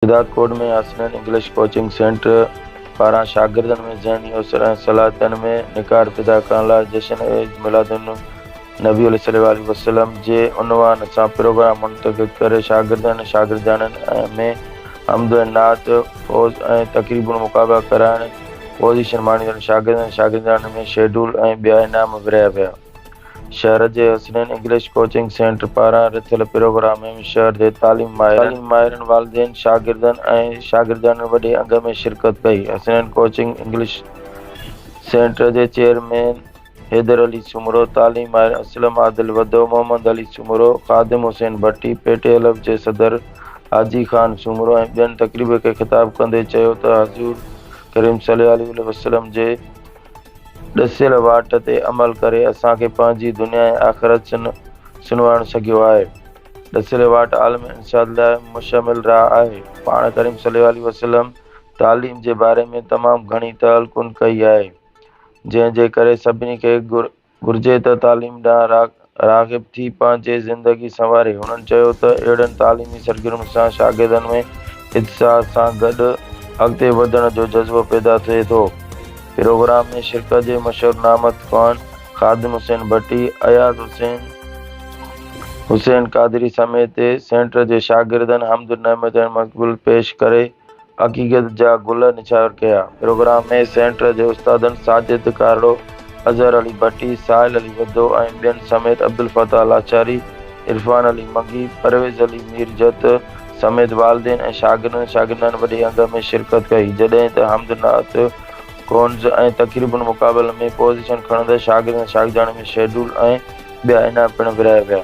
Shahdadkot ۾ Hasnain English coaching centre پاران شاگردن ۾ ذهني اوسر ۽ صلاحيتن ۾ نکار پيدا ڪرڻ لاء جشن عيد ميلاد النبي صلي الله عليه وسلم جي عنوان سان پروگرام منعقد ڪري شاگردن ۽ شاگردياڻين ۾ حمد ۽ نعت ڪوز ۽ تقريبون مقابلا ڪرائڻ پوزيشن ماڻيندڙ شاگردن ۽ شاگردياڻين ۾ شيڊول ۽ ٻيا انعام ورهايا ويا. شهر جي حسنين انگلش ڪوچنگ سينٽر پاران رٿيل پروگرام ۾ شهر جي تعليم ماهرن، والدين، شاگردن ۽ شاگردياڻين وڏي انگ ۾ شرڪت ڪئي. حسنين ڪوچنگ انگلش سينٽر جي چيئرمين حيدر علي سومرو، تعليم ماهر اسلم عادل وڌو، محمد علي سومرو، خادم حسين ڀٽي، پي ٽي ايل جي صدر حاجي خان سومرو ۽ ٻين تقريب کي خطاب ڪندي چيو ته حضور ڪريم صلي الله عليه وسلم جي ڏسيل واٽ تي عمل ڪري اسان کي پنهنجي دنيا ۽ آخرت سنوارڻ سگهيو آهي. ڏسيل واٽ عالم انسانيت لاء مشعل راهه آهي. پاڻ ڪريم صلي الله عليه وسلم تعليم جي باري ۾ تمام گهڻي تلقين ڪئي آهي، جنهن جي ڪري سڀني کي گهرجي ته تعليم ڏانهن راغب ٿي پنهنجي زندگي سنواري. هنن چيو ته اهڙن تعليمي سرگرمين سان شاگردن ۾ اتساهه سان گڏ اڳتي وڌڻ جو جذبو پيدا ٿئي ٿو. پروگرام ۾ شرڪت جي مشهور نعمت خوان خادم حسين ڀٽي، اياز حسين، حسين قادري سميت سينٽر جي شاگردن حمد نعمت ۽ مقبول پيش ڪري عقيقت جا گل نڇاور ڪيا. پروگرام ۾ سينٽر جي استادن ساجد ڪارڙو، اظهر علي ڀٽي، ساحل علي وڌو ۽ ٻين سميت عبدالفتاح لاچاري، عرفان علي منگي، پرويز علي ميرجت سميت والدين ۽ شاگردن شاگردياڻين وڏي انگ ۾ شرڪت ڪئي جڏهن ته حمد نعت ڪونز ۽ تقريبن مقابلن ۾ پوزيشن کڻندڙ شاگردن شاگردياڻين ۾ شيڊول ۽ ٻيا انعام پڻ ورهايا ويا.